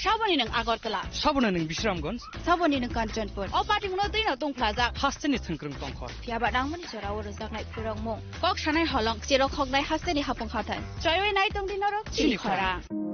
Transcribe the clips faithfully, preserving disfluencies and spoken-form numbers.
Saboni nwng Agartala. Saboni nwng Bisramganj. Saboni nwng Kanchanpur. O patimungno twino tongphlajak. Hasteni thwngkwrwng tongkhor. Phiyaba nangmani jorao rwjaknai phurokmung. Kok sanai holong, cherok hoknai hasteni hapung hathai. Choiwi nai tongdi norok chini chini khorang. Khorang.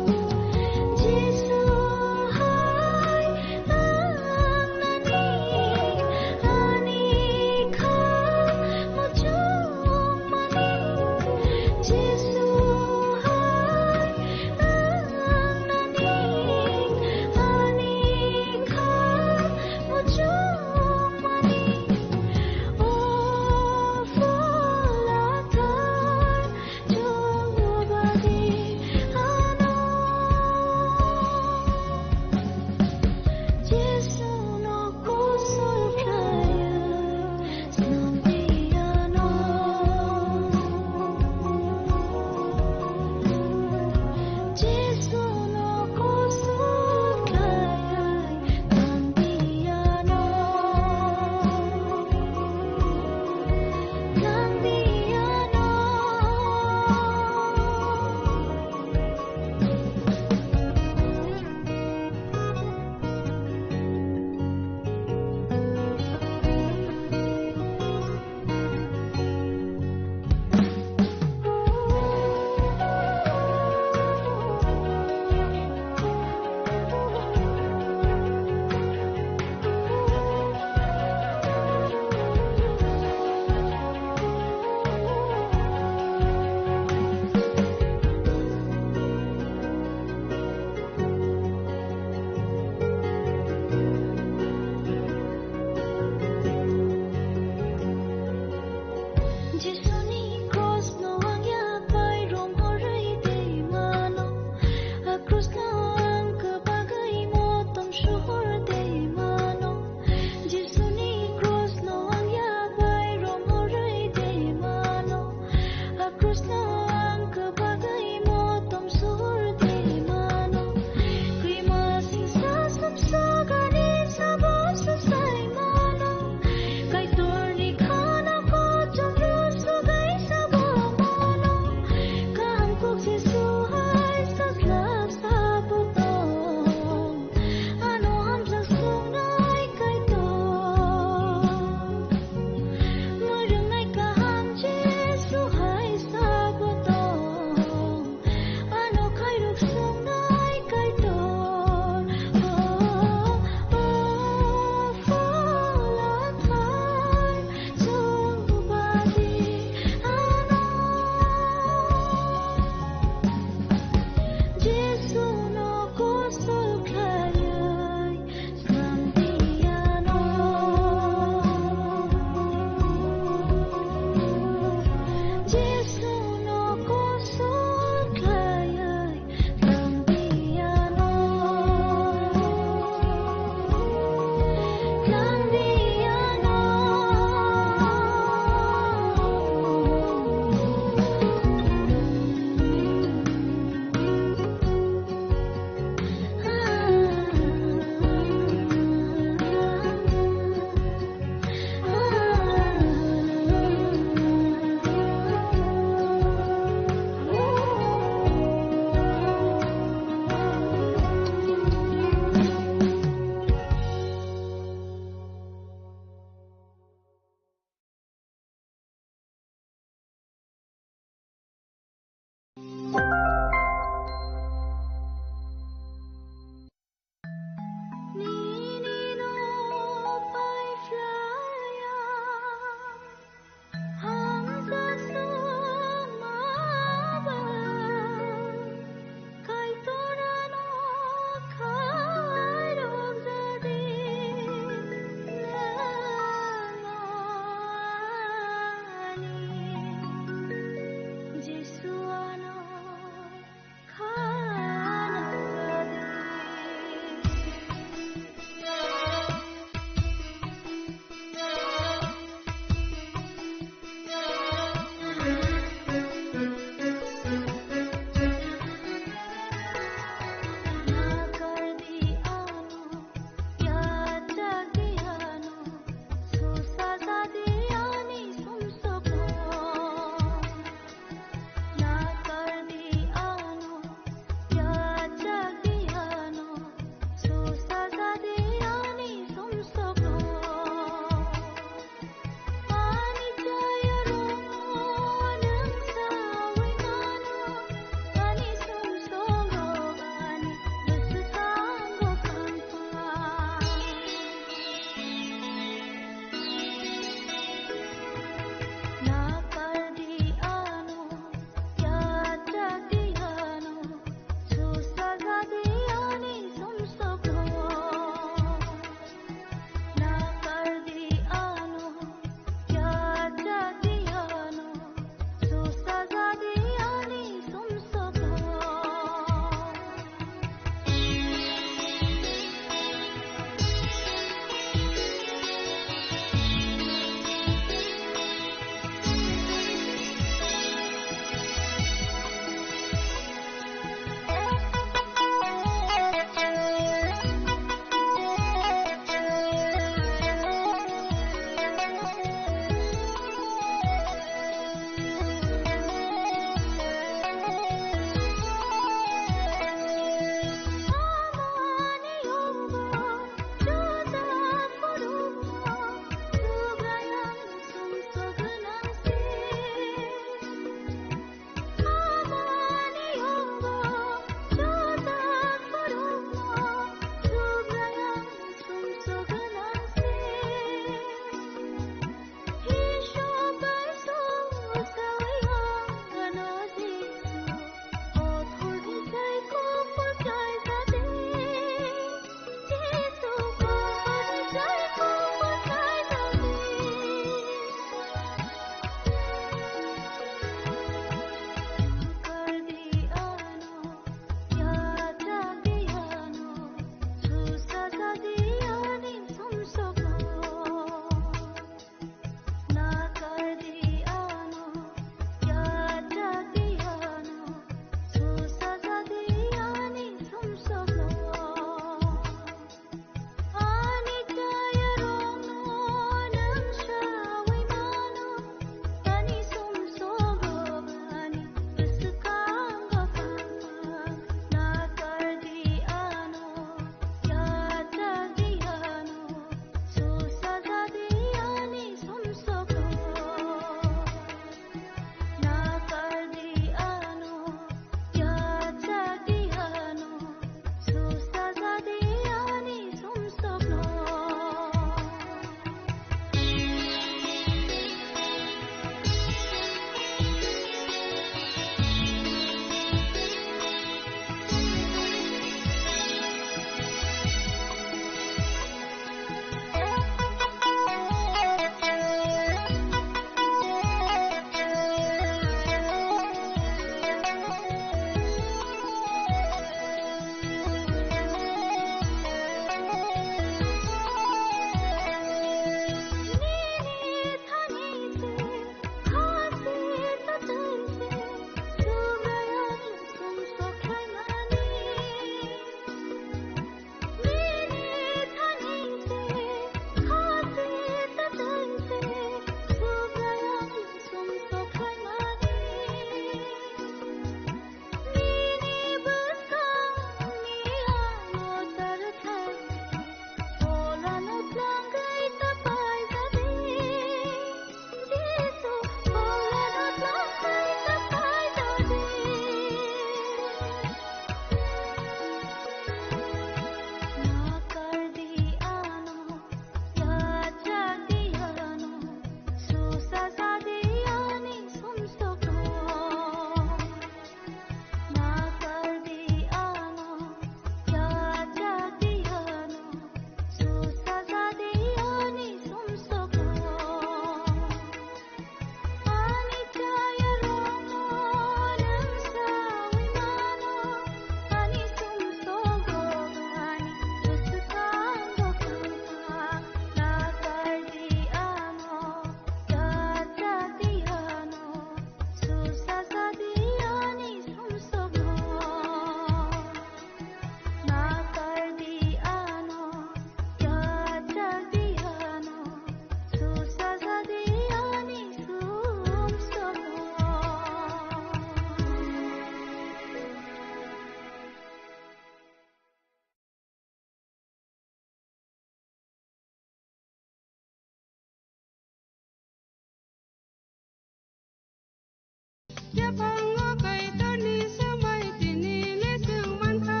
Pango Kaitorni swmai tini le chwng mankha,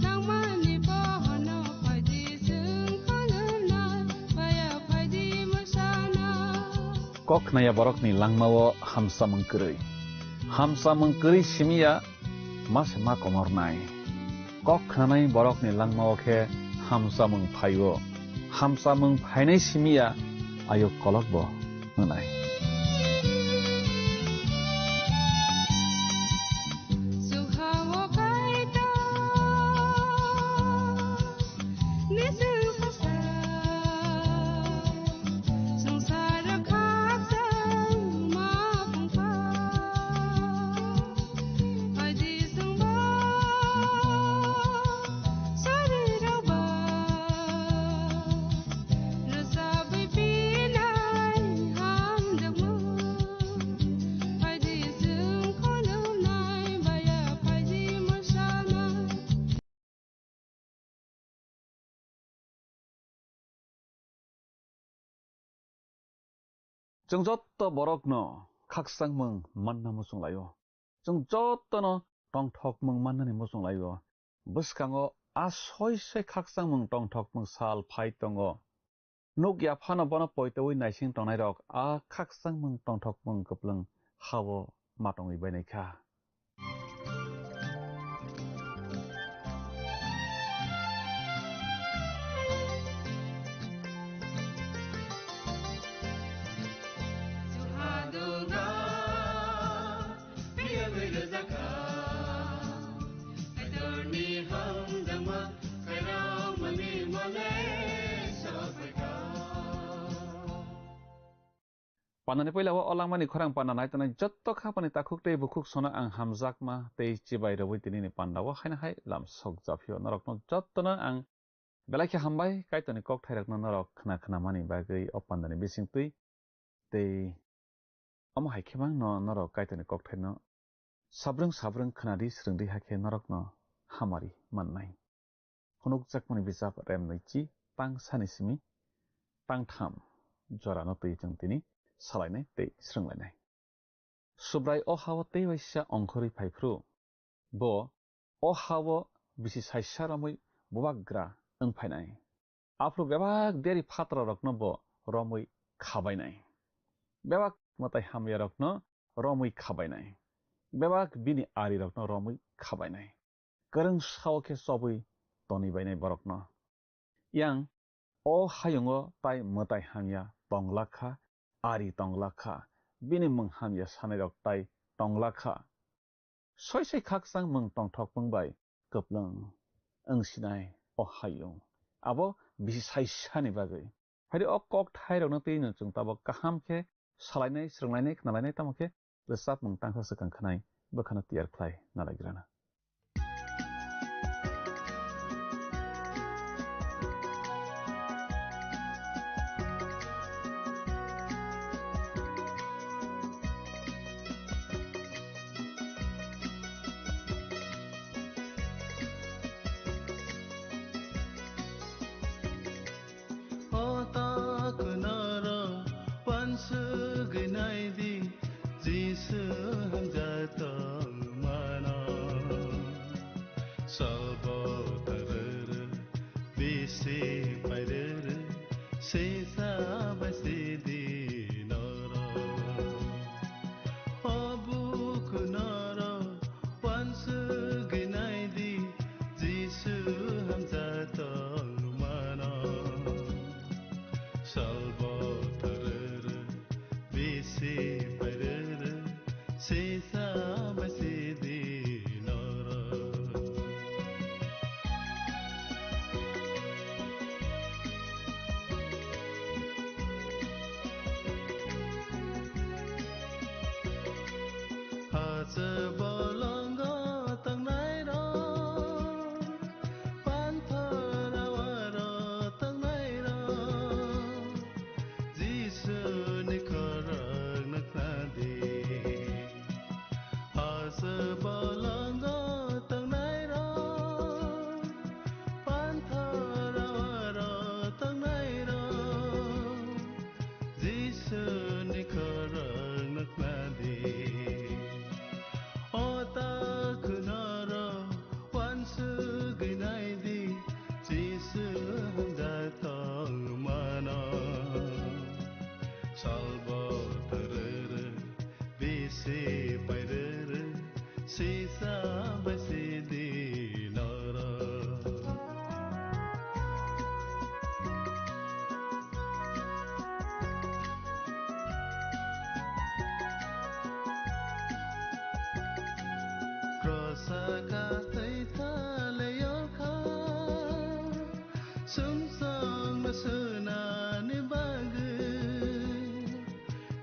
nangmani bohono phaidi chwng kholwnai, baya phaidi mwsana. Kok khnaya borokni langmao hamsamung kwrwi. Hamsamung kwrwi simiya ma se ma komornai. Kok khnanai borokni langmao khe hamsamung phaio. Hamsamung phainai simiya ayuk kolokbo hwnai. Chwng jotto borokno khakchangmung manna muchung laio. Chwng jottono tongthokmung mannani muchung laio. Bwskango a soi soi khakchangmung tongthokmung sal phai tongo. Nuk ya phano bono poitoui naising tongnairok a khakchangmung tongthokmung kwplwng hao ma tongwi bainai kha. Pandani puila o langmani khorang panda nai tongnai jotto khapani takhuk tei bukhuk sono ang hamjakma tei chibai rwui tinini panda o haino hai lam sok japhio. Norokno jottono ang belai khe hambai, Kaitorni kokthairokno norok khna khnamani bagwi o pandani bisingtwi tei omo hai khe mangno norok Kaitorni kokthaino sabrwng sabrwng khnadi swrwngdi hakhe norokno hamari mannai. Phunukjakmani bijap rem nwichi tang sani simi tang tham jorano twi chwng tini salainai tei swrwnglainai. Subrai o hao tei waisa ongkhorwi phai phru, bo o hao bisi saisa romwi bubagra wng phainai. Aphuru bebak deri phatrarokno bo romwi khabainai. Bebak mwtai hamyarokno romwi khabainai. Bebak bini arirokno romwi khabainai. Kwrwng sao khe chobwi tonibainai borokno. Yang o hayungo tai mwtai hamya tonglakha, ari tonglakha, bini mung hamya sanairok tai tonglakha. Soi soi khakchang mung tongthokmung bai kwplwng wngsinai o hayung. Abo bisi saisani bagwi. Phaidi o kokthairokno twi no chwng tabok kaham khe salainai, swrwnglainai, khnalainai, tamo khe rwchapmung tangsa swkang khnai bwkhano tiyar khlai nalaigrana. O ta kunaro wansugwi naidi, Jisu hamjak tongmano. Sabo taruru, bisi pairuru, sisa bai sidi noro. O buku noro, wansugwi naidi, Jisu hamjak tongmano. Salbo taruru, bisi pairuru, sisa bai sidi noro. Hacha bolongo tangnairok, panthor awaro tangnairok, Jisuni khorang nuknadi. Hacha bolongo tangnairok, panthor awaro tangnairok, Jisuni khorang nuknadi. Hamjak tong mano, salbo terere, bisi pairere, sisa bai sidi noro. Krosa ka twi thale yokha, sumsong no sunani bagwi,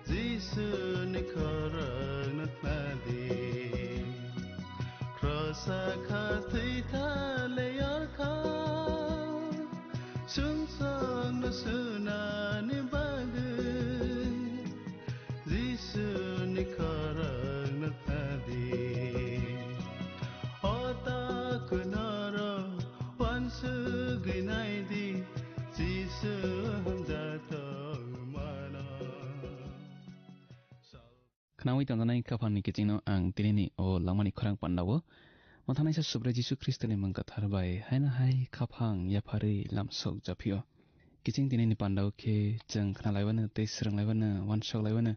Jisuni khorang no khnadi. Krosa ka twi thale yokha, sumsong no sunani bagwi, Jisuni khorang no khnadi. O takhunoro wansugwi naidi, Jisu hamjak tong mano. Khnaui tongjaknai khaphangni kichingno ang tinini o langmani khorang pandao. Mothanaisa Subrai Jisu Khristoni mung kwthar bai haino hai khaphang yapharwi lamsok japhio. Kiching tinini pandao khe chwng khnalaiwano tei swrwnglaiwano wansoklaiwano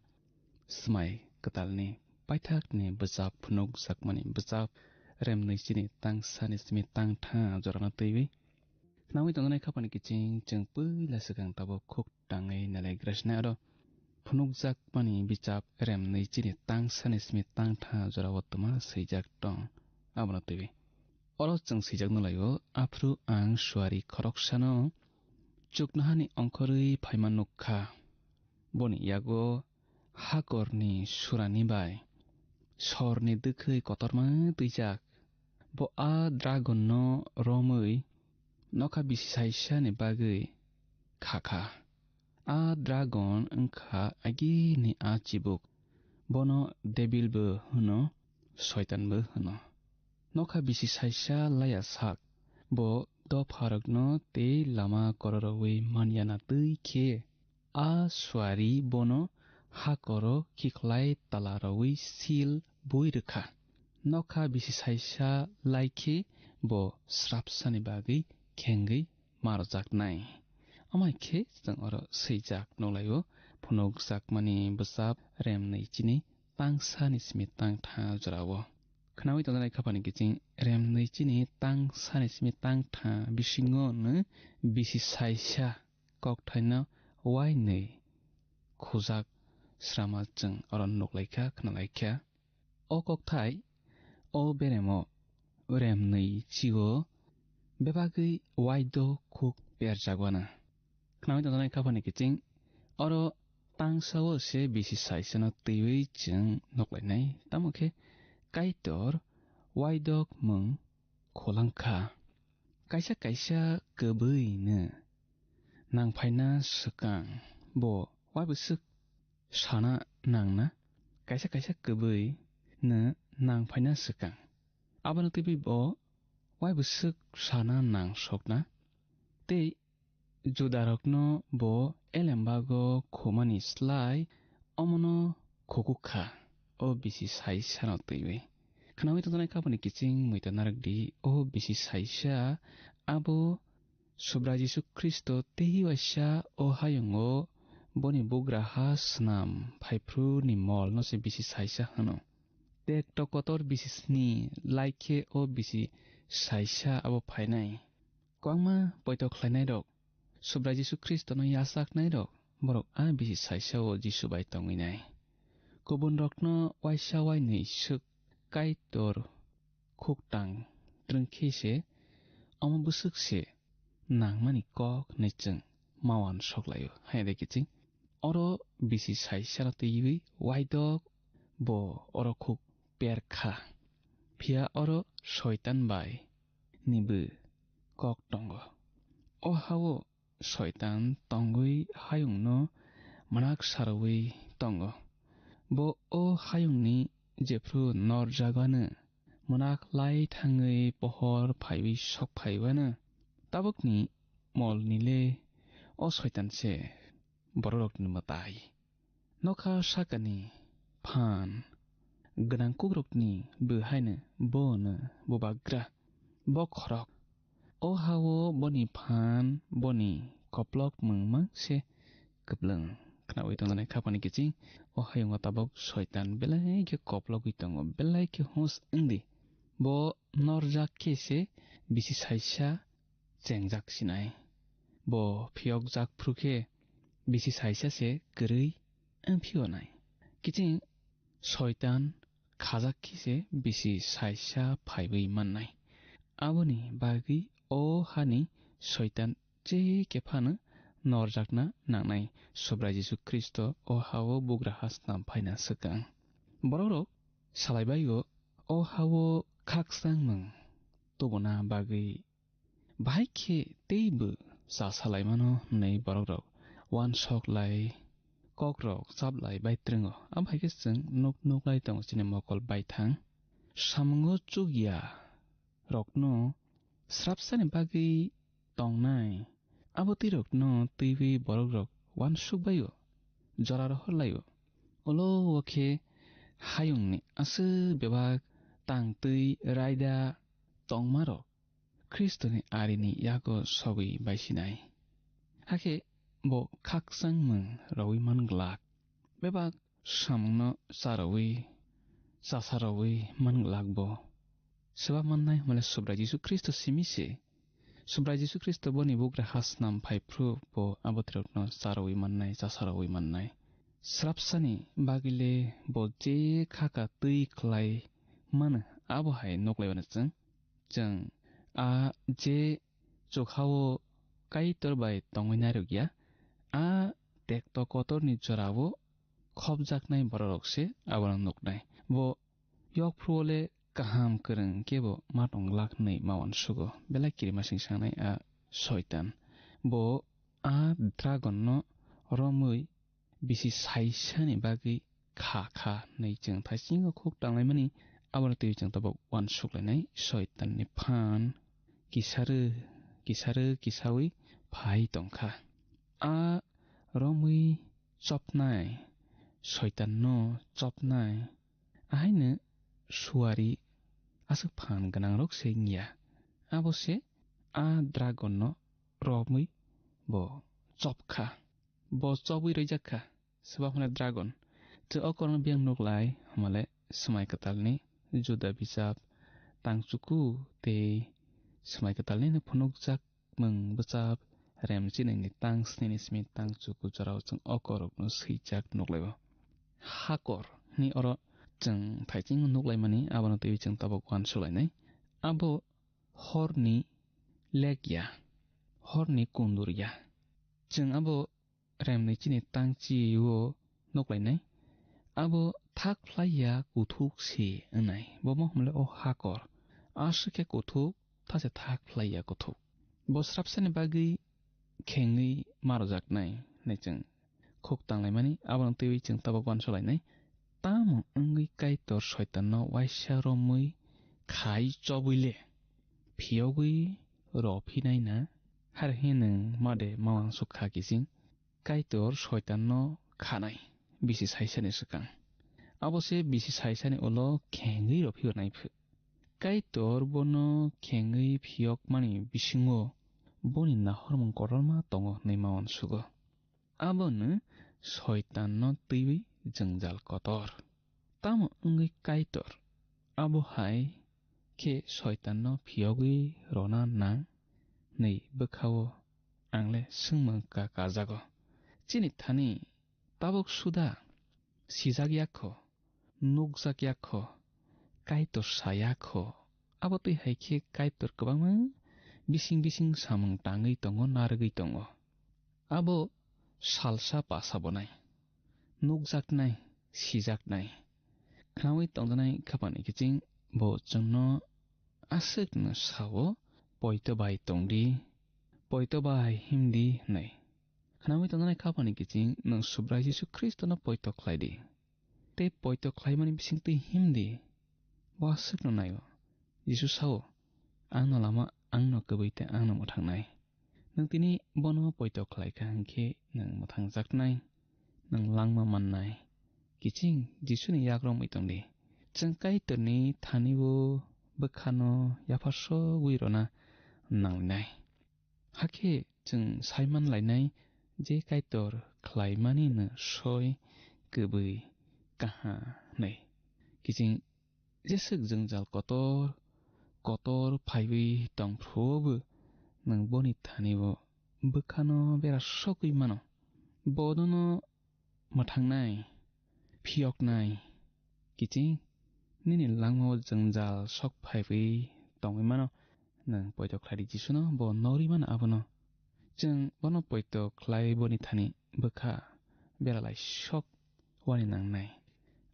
swmai kwtalni paithakni bwchap phunukjakmani bwchap remnwi chini tang sani simi tang tha jorano twiwi. Khnaui tongjaknai khaphani kiching chwng puila swkang tabuk khuk tangwi nalaigrasnai aro phunukjakmani bichap remnwi chini tang sani simi tang tha jorao twma swijak tong. Abono twiwi oro chwng swijak nulaio, aphuru ang suari khoroksano chuknohani ongkhorwi phaima nukkha. Boni yago hakorni surani bai sorni dwkhwi kotorma twijak. Bo a dragonno romwi nokha bisi saisani bagwi kha kha. A dragon wngkha agini a chibuk. Bono Debilbo hwno, Soitanbo hwno. Nokha bisi saisa laya sak. Bo dopharokno tei lama kororowi manyana twi khe a suari bono hakoro khiklai talarowi sil bui rwkha. Nokha bisi saisa lai khe bo srapsani bagwi khengwi marjaknai. Amai khe chwng oro swijak nukhlaio, phunukjakmani bwchap remnwi chini tang sani simi tang tha jorao. Khnaui tongjaknai khaphani kiching remnwi chini tang sani simi tang tha bisingo no bisi saisa kokthaino wainwi khujak srama chwng oro nuklaikha, khnalaikha. O kokthai, o beremo remnwi chio bebagwi waidho khuk perjagwana. Khnaui tongjaknai khaphani kiching oro tangsao se bisi saisano twiwi chwng nuklainai. Tamo khe Kaitor waidhok mung kholangkha. Kaisa kaisa kwbwino nangphaina swkang bo waibwswk sana nangna, kaisa kaisa kwbwino nangphaina swkang. Abono twiwi bo waibwswk sana nangsokna tei Judarokno bo elembago khumani slai omono khukuk kha, o bisi saisano twiwi. Khnaui tongjaknai khaphani kiching muita narwkdi, o bisi saisa abo Subrai Jisu Khristo tei waisa o hayungo boni bugraha snam phaiphru ni mol no se bisi saisa hwno. Tekto kotor bisi sni lai khe o bisi saisa abo phainai. Kwbangma poito khlainairok, Subrai Jisu Khristono yachaknairok, borok a bisi saisa o Jisu bai tongwinai. Kubunrokno waisa wainwi swk Kaitor khuktang twrwng khe se omo bwswk se nangmani kok hinwi chwng ma uansuk laio. Hai de kiching oro bisi saisano twiwi waidok bo oro khuk per kha. Phiya oro Soitan bai nibo kok tongo. O hao Soitan tongwi hayungno mwnak sarwi tongo. Bo o hayungni jephru norjagano mwnak lai thangwi pohor phaiwi sok phaiwano. Tabukni molni le o Soitan se bororokni mwtai. Nokha sakani phan gwnang kukrokni bwhaino bono bubagra, bo khorok. O ha-o boni phan, boni koplok mwng mang se kwplwng. Khnaui tongjaknai khapani kiching, o hayungo tabok soitan belai khe koplogwi tongo, belai khe hus wngdi. Bo norjak khe se bisi saisa chengjak sinai. Bo phiyokjak phru khe bisi saisa se kwrwi wngphio nai. Kiching soitan khajak khe se bisi saisa phaiwi mannai. Aboni bagwi o hani soitan je kephano norjakna nangnai. Subrai Jisu Khristo o ha-o bugra ha snam phaina swkang. Borokrok salaibai-o, o ha-o khakchangmung tubuna bagwi bahai khe teibo cha salaimano hwnwi borokrok uansok lai, kokrok chap lai bai twrwngo. Abo hai khe chwng nuk nuk lai tongo chini mokol baithang. Samungo chuk ya rokno srapsani bagwi tongnai. Abo twi rokno twiwi borokrok uansuk bai-o, jora rohor lai-o. Ulo o khe hayungni aswk bebak tang twi raida tongmarok Khristoni arini yago sogwi baisinai. Hakhe bo khakchangmung rowi man glak. Bebak samungno charowi, chasarowi man glak bo. Swba mannai hwnmale Subrai Jisu Khristo simi se. Subrai Jisu Khristo boni bugra ha snam phai phru bo abo twi rokno charowi mannai, chasarowi mannai. Srapsani bagwile bo je khaka twi khlai mano, abo hai nuk lai mano chwng. Chwng a je chukha-o Kaitor bai tongwi nairok ya, a tekto kotorni jora-o khopjaknai bororok se abono nuknai. Bo yokphru-o le kaham kwrwng khe bo ma tong glak hwnwi ma uansugo. Belai kirima singsangnai a soitan. Bo a dragon-no romwi bisi saisani bagwi kha kha hwnwi chwng thaisingo khuk tanglaimani, abono twiwi chwng tabuk uansuklainai soitanni phan kisarw kisarw kisaui phai tongkha. A romwi chopnai, soitanno chopnai, ahaino suari aswk phan gwnangrok se wngya. Abo se a dragon-no romwi bo chopkha. Bo chobwi rwjak kha, swbak hwnle dragon. Chwng o korokno biyang nuk lai, hwnmale Swmai Kwtalni Juda bijap tang chuku tei Swmai Kwtalnino phunukjak mung bwchap rem chinini tang snini simi tang chuku jorao chwng o korokno swijak nuk lai-o. Hakor hwnwi oro chwng thaiching nuk laimani, abono twiwi chwng tabuk uansuk lainai. Abo horni lek ya, horni kundur ya. Chwng abo remni chini tang chi-o nuk lainai. Abo thak phlai ya kuthuk se wngnai. Bo mo hwnmale o hakor. Aswk khe kuthuk, tha se thak phlai ya kuthuk. Bo srapsani bagwi khengwi ma rwjaknai hwnwi chwng khuk tanglaimani, abono twiwi chwng tabuk uansuk lainai. Tamo wngwi Kaitor soitanno uaisa romwi khai chobwi le phiyogwi rw phinai na? Har hwnwi nwng ma de ma uansuk kha kiching? Kaitor soitanno khanai bisi saisani swkang. Abo se bisi saisani ulo khengwi rw phio nai phu. Kaitor bono khengwi phiyokmani bisingo boni nahormung kotorma tongo hwnwi ma uansugo. Abono soitanno twiwi jwngjal kotor. Tamo wngwi Kaitor abo hai khe soitanno phiyogwi rwna nang hwnwi bwkha-o ang le swngmung ka kajago. Chini thani tabuk suda sijak ya kho, nukjak ya kho, Kaitor sa ya kho. Abo twi hai khe Kaitor kwbangma bising bising samung tangwi tongo, narwgwi tongo. Abo salsa pasa bo nai, nukjaknai, sijaknai. Khnaui tongjaknai khapani kiching bo chwngno aswkno sao, "Poito bai tongdi, poito bai himdi," hwnwi. Khnaui tongjaknai khapani kiching nwng Subrai Jisu Khristono poito khlaidi. Tei poito khlaimani bisingtwi himdi. Bo aswkno naio. Jisu sao, "Angno lama, angno kwbwi tei angno mwthangnai." Nwng tini bono poito khlai kha hwn khe nwng mwthangjaknai, nwng langma mannai. Kiching Jisuni yak romwi tongdi. Chwng Kaitorni thani-o bwkhano yapharsogwi rwna nangnai. Hakhe chwng saiman lainai je Kaitor khlaimanino soi kwbwi kaha hwnwi. Kiching jeswk jwngjal kotor kotor phaiwi tongphruobo nwng boni thani-o bwkhano bera sokwi mano. Bonono mwthangnai, phiyoknai, kiching nini langmao jwngjal sok phaiwi tongwi mano, nwng poito khlai di Jisuno, bo norwi mano abono. Chwng bono poito khlai boni thani bwkha bera lai sok wani nangnai.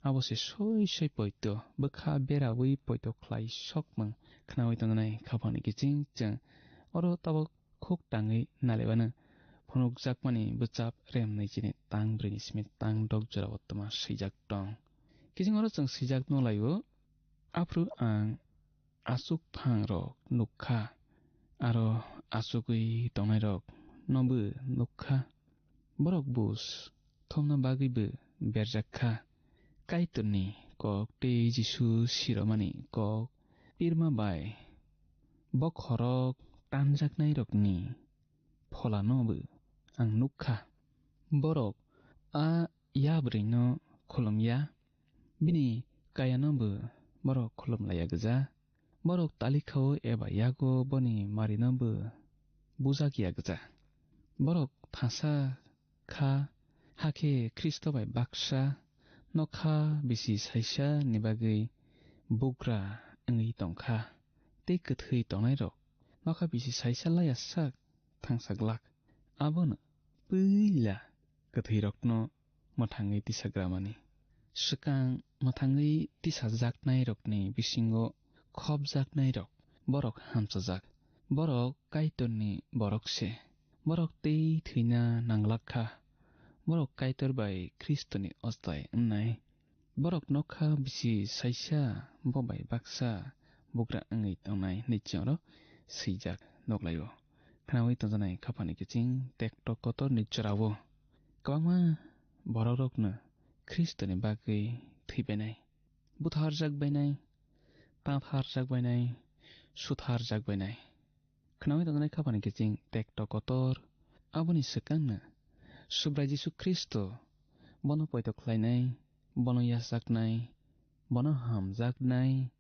Abo se soi soi poito, bwkha berawi poito khlai sokmung khnaui tongnai khaphangni kiching chwng oro tabuk khuk tangwi nalaiwano phunukjakmani bwchap rem nwi chini tang brwi ni simi tang dok jorao twma swijak tong. Kiching oro chwng swijak nw laio, aphuru ang achuk phang rok nukha, aro achugwi tongnai rok nobo nukha. Borok bus thumna bagwibo berjak kha. Kaitorni kok tei Jisu siromani kok pirma bai bokhorok tanjaknairokni pholanobo ang nukha. Borok a yabrwino khulumya, bini kayanobo borok khulumlaiya gwja. Borok talikhao eba yago boni marinobo bujakya gwja. Borok thasa kha, hakhe Khristo bai baksa nokha bisi saisa ni bagwi bugra wngwi tongkha. Tei kwthwi tongnairok nokha bisi saisa laiya sak thangsa glak. Abono puila kwthwirokno mwthangwi tisagramani. Swkang mwthangwi tisajaknairokni bisingo khopjaknairok borok hamchajak. Borok Kaitorni borok se. Borok tei thwina nanglak kha. Borok Kaitor bai Khristoni ochai wngnai. Borok nokha bisi saisa bo bai baksa bugra wngwi tongnai hinwi chwngno swijak nukhlaio. Khnaui tongjaknai khaphani kiching tektok kotorni chorao kwbangma borokrokno Khristoni bagwi thwibainai, butharjak bainai, tatharjak bainai, sutharjak bainai. Khnaui tongjaknai khaphani kiching tektok kotor. Aboni swkangno Subrai Jisu Khristo bono poito khlainai, bono yachaknai, bono hamjaknai,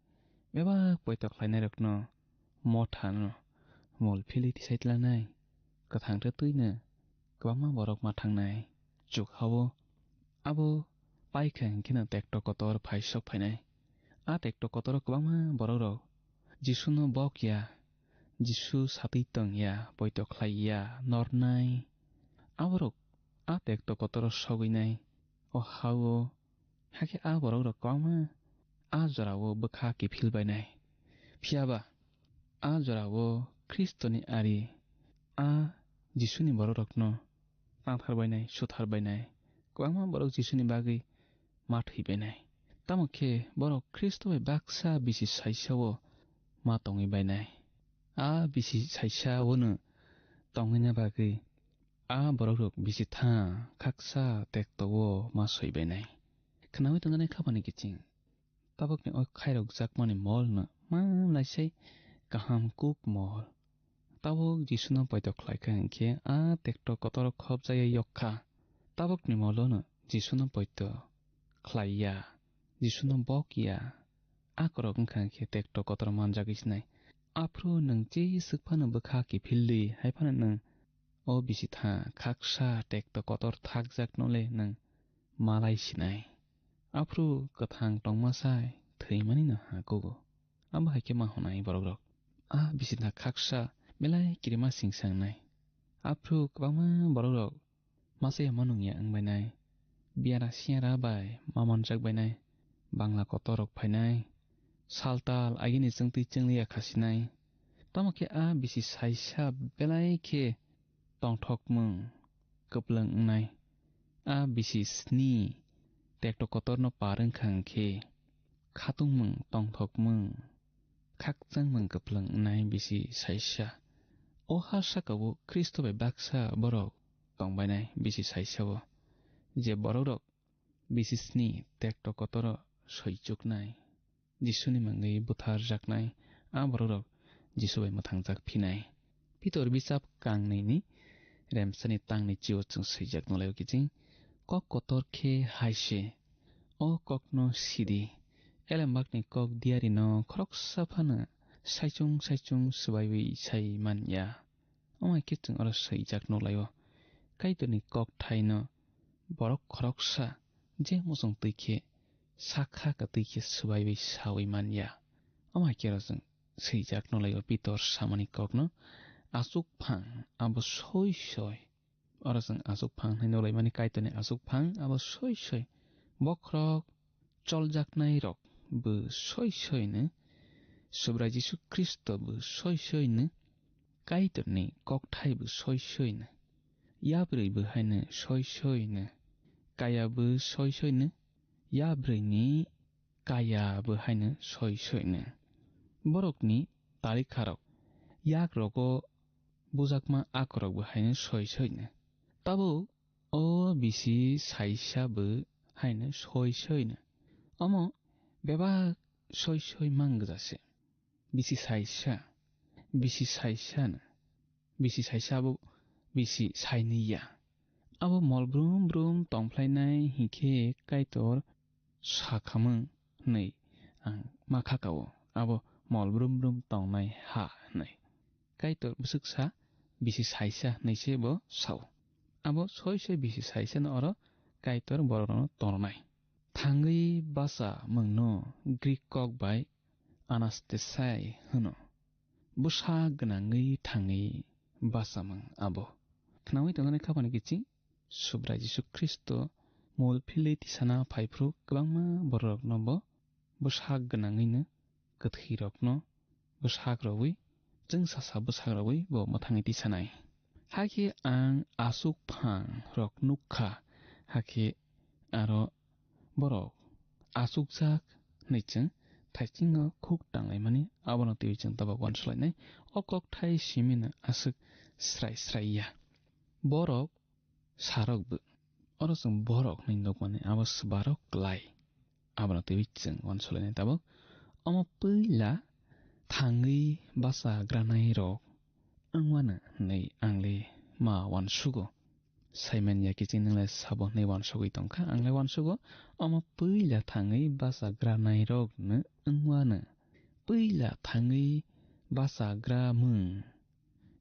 bebak poito khlainairokno mothano mol philwi tisai tlangnai. Kwthang tei twino kwbangma borok ma thangnai. Chuk hao abo paikha hinkheno tektok kotor phai sok phainai. A tektok kotoro kwbangma borokrok Jisuno bok ya, Jisu satwi tong ya, poito khlai ya, nornai. Aborok a tektok kotoro sogwinai. O hao, hakhe a borokrok kwbangma a jorao bwkha kiphil bainai. Phiyaba a jorao Khristoni ari a Jisuni borokrokno tangthar bainai, suthar bainai. Kwbangma borok Jisuni bagwi ma thwi bainai. Tamo khe borok Khristo bai baksa bisi saisao ma tongwi bainai. A bisi saisaono tongwina bagwi a borokrok bisi tha khaksa tekto-o ma soi bainai. Khnaui tongjaknai khaphani kiching. Tabukni o khairokjakmani molno ma naisai kaham kuk mol. Tabuk Jisuno poito khlaikha hinkhe a tekto kotor khopjaya yokkha. Tabukni molono Jisuno poito khlaiya, Jisuno bokya, a korok wngkha hinkhe tekto kotor manjagwi sinai. Aphuru nwng jeswk phano bwkha kiphildi, hai phano nwng o bisi tha khaksa tekto kotor thakjakno le nwng malai sinai. Aphuru kwthang tongma sai thwimanino ha kugo. Abo hai khe ma hwnai borokrok. A bisi tha khaksa belai kirima singsangnai. Aphuru kwbangma borokrok machaya manung ya wng bainai, biyara siyara bai ma manjak bainai, bangla kotor rok phainai, saltal agini chwngtwi chwngliya khasinai. Tamo khe a bisi saisa belai khe tongthokmung kwplwng wngnai. A bisi sni tekto kotorno par wngkha hwnkhe khatungmung tongthokmung khakchangmung kwplwng wngnai bisi saisa. O ha saka-o Khristo bai baksa borok tongbainai bisi saisa-o, je borokrok bisi sni tekto kotoro soichuknai, Jisuni mungwi butharjaknai, a borokrok Jisu bai mwthangjak phinai. Pitor bichap kangnwi ni remsani tangni chio chwng swijak nulaio kiching, kok kotor khe hai se, o kokno sidi, elembakni kok diarino khoroksa phano saichung saichung swbaiwi sai man ya. Omo hai khe chwng oro swijak nulaio, Kaitorni kok thaino borok khoroksa je muchung twi khe sakha kwtwi khe swbaiwi saui man ya. Omo hai khe oro chwng swijak nulaio Pitor samani kokno, achuk phang abo soi soi. Oro chwng achuk phang hinwi nulaimani Kaitorni achuk phang abo soi soi. Bokhorok choljaknairok bo soi soino, Subrai Jisu Khristo bo soi soino, Kaitorni kokthai bo soi soino, yabrwi bo haino soi soino, kaya bo soi soino, yabrwini kaya bo haino soi soino. Borokni tarikharok, yak rogo bujakma akorok bo haino soi soino. Tabuk o bisi saisa bo haino soi soino. Omo bebak soi soi mang gwja se. Bisi saisa, bisi saisa no, bisi saisa abo bisi sainwi ya. Abo mol brum brum tongphlainai hinkhe Kaitor sakhamung hinwi ang ma kha kao. Abo mol brum brum tongnai ha hinwi. Kaitor bwswk sa, bisi saisa hinwi se bo sao. Abo soi soi bisi saisa no oro Kaitor borok rokno tongnai. Thangwi basa mungno Greek kok bai anastasai hwno. Bwsa gwnangwi thangwi basa mung abo. Khnaui tongnani khapani kiching Subrai Jisu Khristo mol philwi tisana phaiphru kwbangma bororokno bo bwsa gwnangwino kwthwirokno bwsak rwui, chwngsasa bwsak rwui bo mwthangwi tisanai. Hakhe ang aswk phang rok nuk kha, hakhe aro borok achukjak hwnwi chwng thaichingno khuk tanglaimani, abono twiwi chwng tabuk uansukhlainai. O kokthai simino aswk srai srai ya. Borok sarokbo. Oro chwng borok hwnwi nukmani abo swbarok klai. Abono twiwi chwng uansukhlainai tabuk. Omo puila thangwi bachagranai rok wngmano hwnwi ang le ma uansugo. Saimanya kiching nwng le sabo hwnwi uansugwi tongkha, ang le uansugo. Omo puila thangwi bachagranai rok no wngmano. Puila thangwi bachagra mung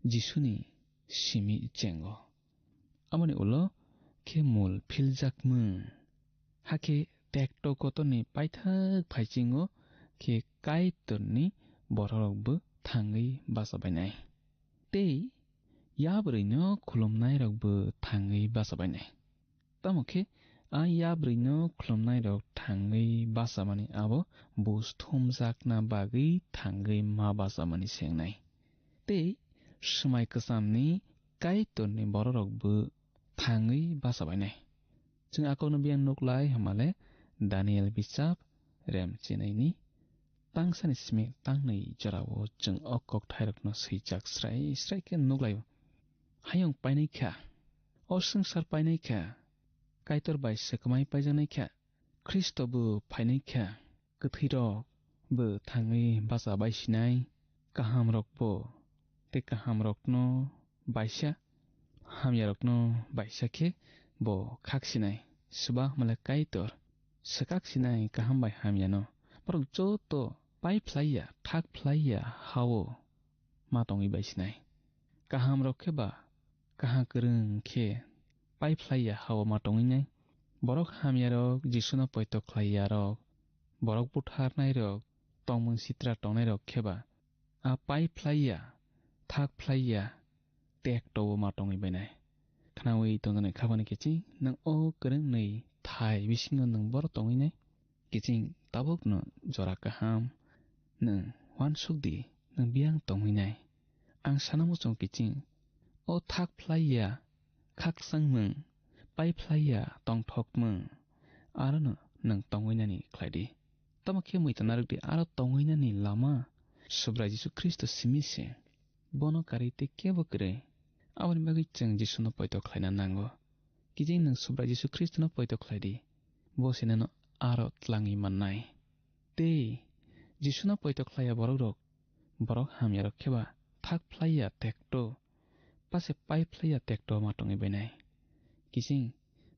Jisuni simi chengo. Aboni ulo khe mul philjak mung. Hakhe tekto kotorni paithak phaichingo khe Kaitorni bororokbo thangwi bachabainai. Tei yabrwino khulumnairokbo thangwi bachabainai. Tamo khe a yabrwino khulumnairok thangwi bachamani abo buj thumjakna bagwi thangwi ma bachamani se wngnai. Tei swmai kwchamni Kaitorni bororokbo thangwi bachabainai. Chwng a kokno biyang nuklai hwnmale Daniel bichap rem chinaini tangsani simi tangnwi jorao chwng o kokthairokno swijak srai srai khe nuklaio. Hayung painai kha, o swngchar painai kha, Kaitor bai swkmai paijaknai kha, Khristo bo phainai kha, kwthwirok bo thangwi bacha bai sinai, kahamrok bo tei kahamrokno baisa, hamyarokno baisa khe bo khak sinai. Swba hwnmale Kaitor swkak sinai kaham bai hamyano. Borok joto pai phlai ya, thak phlai ya, hao ma tongwi bai sinai. Kaham rok khe ba, kaham kwrwng khe pai phlai ya hao ma tongwi nai. Borok hamya rok, Jisuno poito khlai ya rok, borok butharnai rok, tongmung sitra tongnai rok khe ba, a pai phlai ya, thak phlai ya, tek tobo ma tongwi bai nai. Khnaui tongjaknai khabani kiching, nwng o kwrwng nwi thai bisingo nwng boro tongwi nai. Kiching tabukno jora kaham nwng uansuk di, nwng biyang tongwi nai. Ang sana muchung kiching, o thak phlai ya, khakchangmung, pai phlai ya, tongthokmung, arono nwng tongwi nani khlai di. Tamo khe mui tana rwk di, aro tongwi nani lama Subrai Jisu Khristo simi se. Bono karwi tei kebo kwrwi. Aboni bagwi chwng Jisuno poito khlaina nango. Kiching nwng Subrai Jisu Khristono poito khlai di, bo se nono aro tlangwi mannai. Tei Jisuno poito khlai ya borok rok Borok hamyarok khe ba thak phlai ya tekto, pase pai phlai ya tekto ma tongwi bainai. Kiching,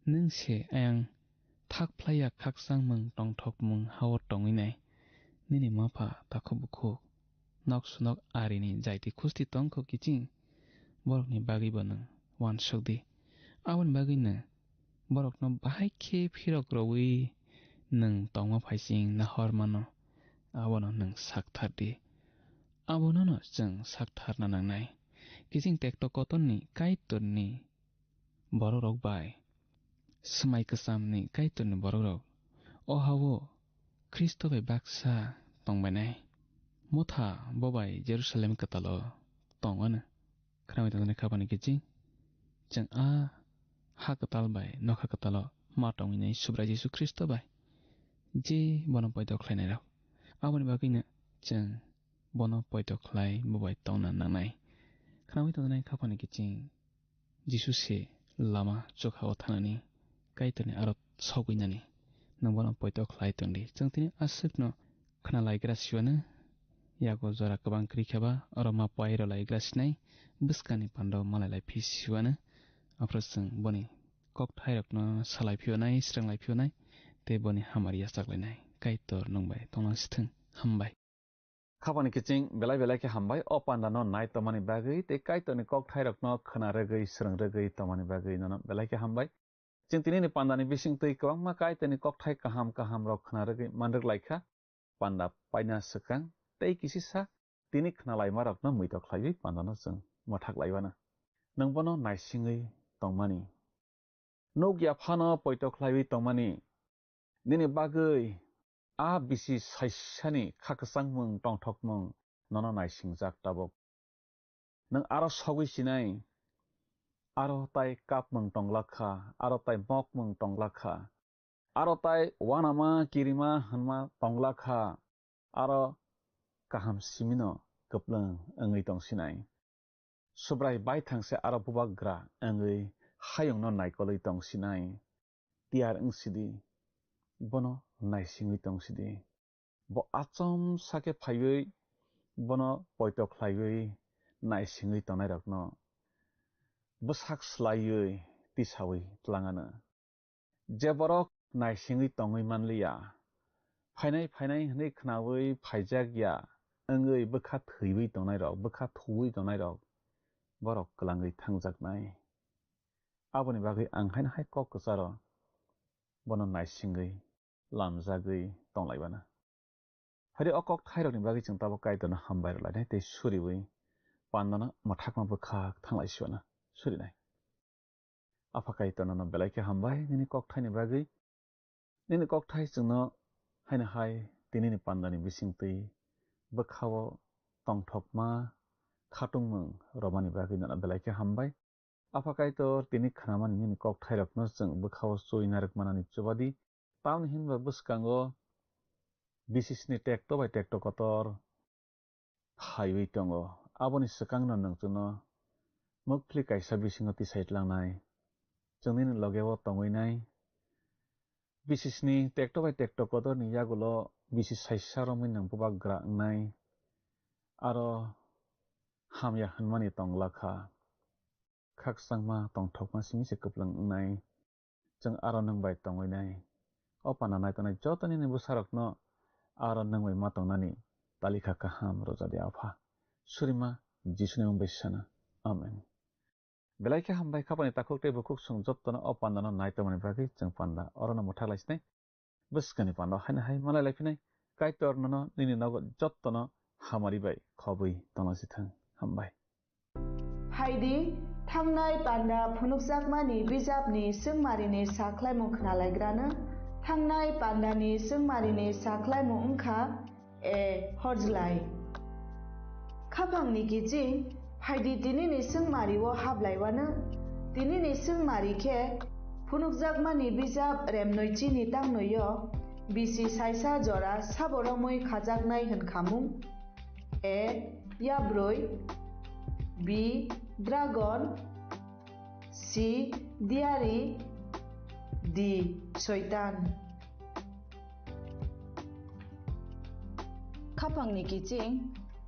nwng se ayang thak phlai ya khakchangmung tongthokmung ha-o tongwi nai. Nini mapha takhuk bukhuk, nok sunok arini jaiti khusti tong kho kiching, borokni bagwi bo nwng uansuk di. Aboni bagwi nwng borokno bahai khe phirok rwui nwng tongma phaising nahor mano, abono nwng sakthar di. Abonono chwng saktharna nangnai. Kiching tekto kotorni Kaitorni borokrok bai, swmai kwchamni Kaitorni borokrok o ha-o Khristo bai baksa tongbainai. Motha bo bai Jerusalem kwtalo tong anw. Khnawi tongjaknai khapani kiching, chwng a ha kwtal bai nokha kwtalo ma tongwinai Subrai Jisu Khristo bai, je bono poito khlainairok. Aboni bagwino chwng bono poito khlai bo bai tongna nangnai. Khnawi tongjaknai khapani kiching, Jisu se lama chukha-o thanani, Kaitorni aro sogwinani. Nwng bono poito khlai tongdi. Chwng tini aswkno khna laigra siwano, yago jora kwbang kwrwi khe ba, oro ma pai rw laigra sinai, bwskangni panda malai lai phi siwano. Aphuru chwng boni kokthairokno salai phiyonai, srwnglai phiyonai, tei boni hamari yachaklainai. Kaitor nwng bai tonglang sithwng. Hambai. Khapani kiching belai belai khe hambai o panda no nai tongmani bagwi tei Kaitorni kokthairokno khna rwgwi, srwng rwgwi tongmani bagwi nono belai khe hambai. Chwng tinini pandani bisingtwi kwbangma Kaitorni kokthai kaham kaham rok khna rwgwi man rwk lai kha. Panda paina swkang tei kisisa tini khnalaimarokno muitok khlaiwi pandano chwng mwthak laiwano. Nwng bono naisingwi tongmani. Nuk ya phano poito khlaiwi tongmani. Nini bagwi a bisi saisani kha kwchangmung tongthokmung nono naisingjak tabuk. Nwng aro sogwi sinai, aro tai kapmung tonglak kha, aro tai mokmung tonglak kha, aro tai uanama kirima hwnma tonglak kha, aro kaham simino kwplwng wngwi tongsinai. Subrai baithang se aro bubagra wngwi hayungno naikolwi tongsinai. Tiyar wngsidi, bono naisingwi tongsidi. Bo achomsa khe phaiwi bono poito khlaiwi naisingwi tongnairokno bwsak slaiwi tisawi tlang anw. Je borok naisingwi tongwi man liya, phainai phainai hwnwi khnaui phaijak ya wngwi bwkha thwiwi tongnairok, bwkha thuwi tongnairok borok kwlangwi thangjaknai. Aboni bagwi ang haino hai kok kwcharo bono naisingwi lamjagwi tonglaibana. Phari o kok thairokni bagwi chwng tabuk Kaitorno hambai rwlainai tei suriui pandano mwthakma bwkhak thanglai siwana surinai. Apha Kaitor nono belai khe hambai nini kok thaini bagwi. Nini kok thai chwngno haino hai tinini pandani bisingtwi bwkhao tongthokma khatungmung romani bagwi nono belai khe hambai. Apha Kaitor, tini khnamani nini kokthairokno chwng bwkhao chwi narwk manani chubadi, tamni hinba bwskango bisisni tekto bai tekto kotor phaiwi tongo. Aboni swkangno nwng chwngno mukphli kaisa bisingo tisai tlangnai. Chwng nini logeo tongwi nai. Bisisni tekto bai tekto kotorni yagulo bisi saisa romwi nwng bubagra wngnai. Aro hamya hwnmani tongla kha. Khakchangma tongthokma simi se kwplwng wngnai. Chwng aro nwng bai tongwi nai. O panda nai tongnai joto nini bwsarokno aro nwng bai ma tongnani talikha kaham rwjadi Apha. Surima Jisuni mung bai sana. Amen. Belai khe hambai khapani takhuk tei bukhuk chwng jotono o pandano nai tongmani bagwi chwng panda orono mwthak lai sinai. Bwskangni panda haino hai malai lai phinai. Kaitor nono nini nogo jotono hamari bai khobwi tongna si thang. Hambai. Phaidi, thangnai panda phunukjakmani bijapni swngmarini sakhlaimung khnalaigrano. Thangnai pandani swngmarini sakhlaimung wngkha, e, horjlai. Khaphangni kiching, phaidi tinini swngmario hablaiwano. Tinini swngmari khe phunukjakmani bijap remnwi chini tangnoio bisi saisa jora sabo romwi khajaknai hwnkhamung. A, yabrwi. B, dragon. C, diari. D, soitan. Khaphangni kiching,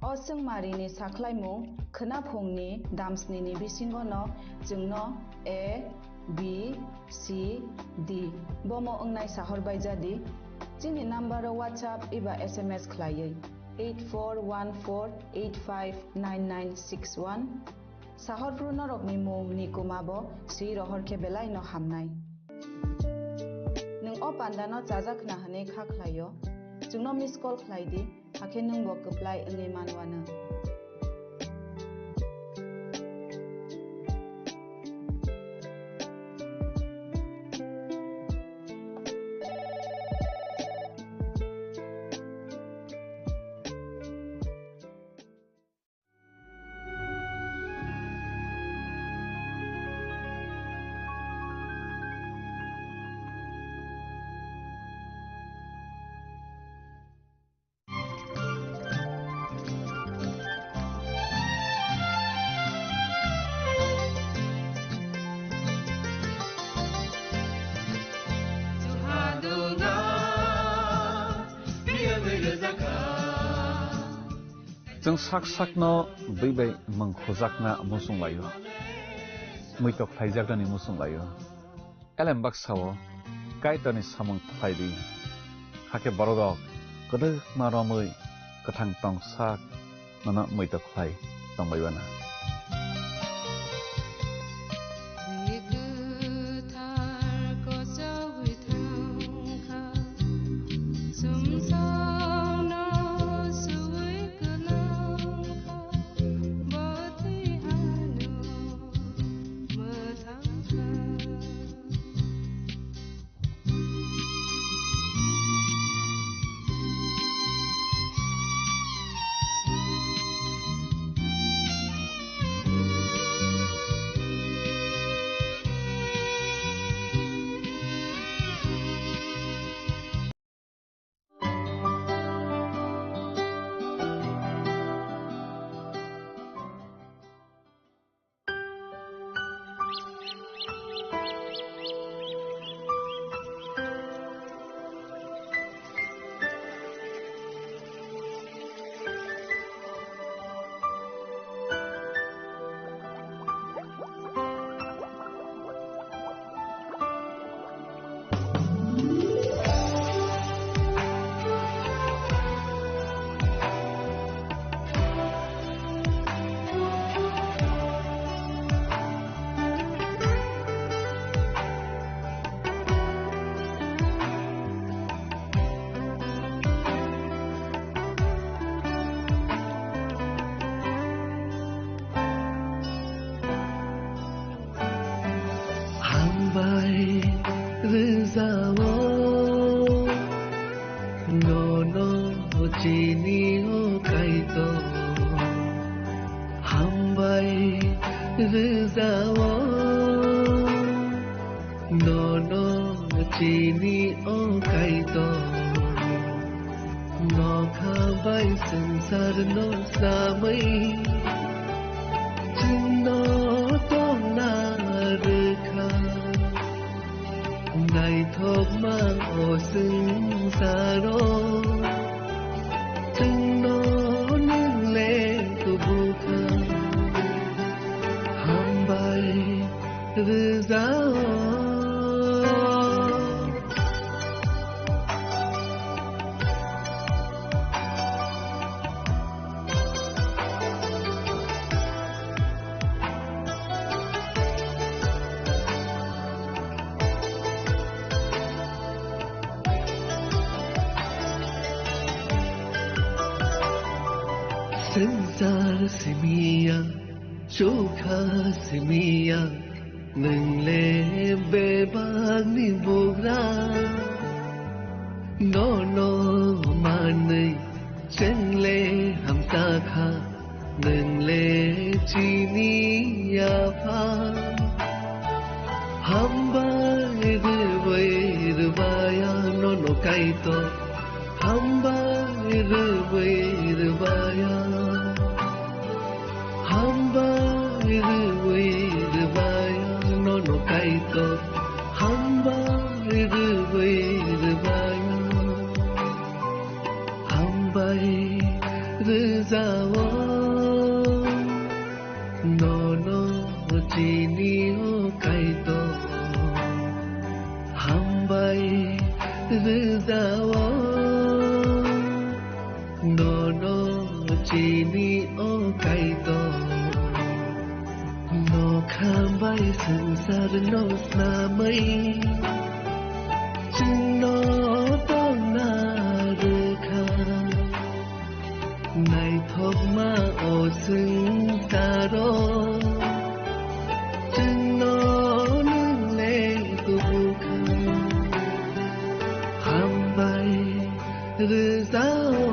O chwngmarini sakhlaimung khwnaphungni damsnini bisingono chwngno A, B, C, D bomo wngnai sahor baijadi. Chini nambaro WhatsApp eba S M S khlaiwi eight four one four eight five nine nine six one. Sahorphru norokni mung Nikuma bo swi rohor khe belai no hamnai. Nwng o panda no chajak khna hwnwi kha khlai o, chwngno miss call khlai di, hakhe nwng bo kwplai wngwi man wano. Chwng sak sakno bwi bai mung khujakna muchung lai-o, muitok khlaijaknani muchung lai-o. Elem baksa-o Kaitorni samung khlai di, hakhe bororok kwdwkma romwi kwthang tong sak nono muitok khlai tongbai uana. Hambai rwjao nono chini o Kaitor. Hambai rwjao nono chini o Kaitor. Nokha bai swngchar no snamwi chwngno tongna rwkha. Naithokma o swngcharo chwngno nwng le tubukha. Hambai rwjao. Swngchar simiya, chukha simiya, nwng le bebakni bugra. Nono manwi chwng le hamjakha, nwng le chini Apha. Hambai rwbai rwbaya nono Kaitor, hambai rwbai rwbaya. Hambai rwwi rwbaya nono Kaitor, hambai rwwi rwbaya. Hambai rwjao no snamwi chwngno tongna rwkha. Naithokma o swngcharo chwngno nwng le kubukha. Hambai rwjao.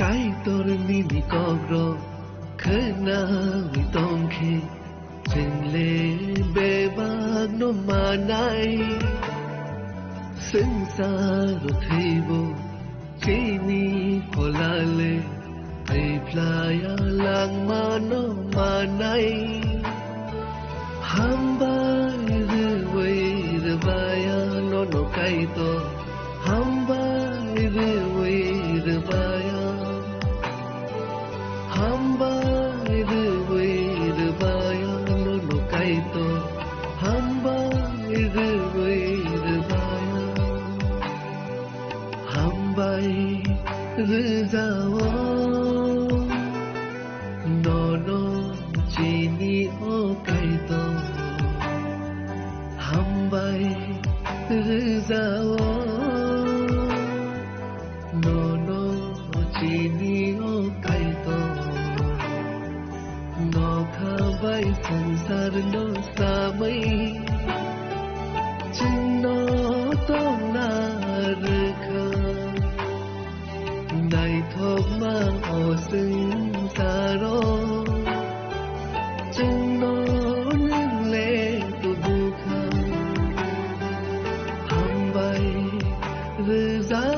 Kaitor nini kokrok khwnawi tongkhe, chwngle bebakno manai. Swngcharo thwibo chini pholale, thwiphlaya langmano manai. Hambai rwui rwbaya nono Kaitor, hambai rwui rwbaya. Hambai rwui rwbaya nono Kaitor, hambai rwui rwbaya. Hambai rwjao nono chini o Kaitor. Hambai rwjao nono chini o Kaitor. Nokha bai swngcharno samwi chwngno tongna rwkha. Naithokma o swngcharo chwngno nwng le tubukha. Hambai rwjak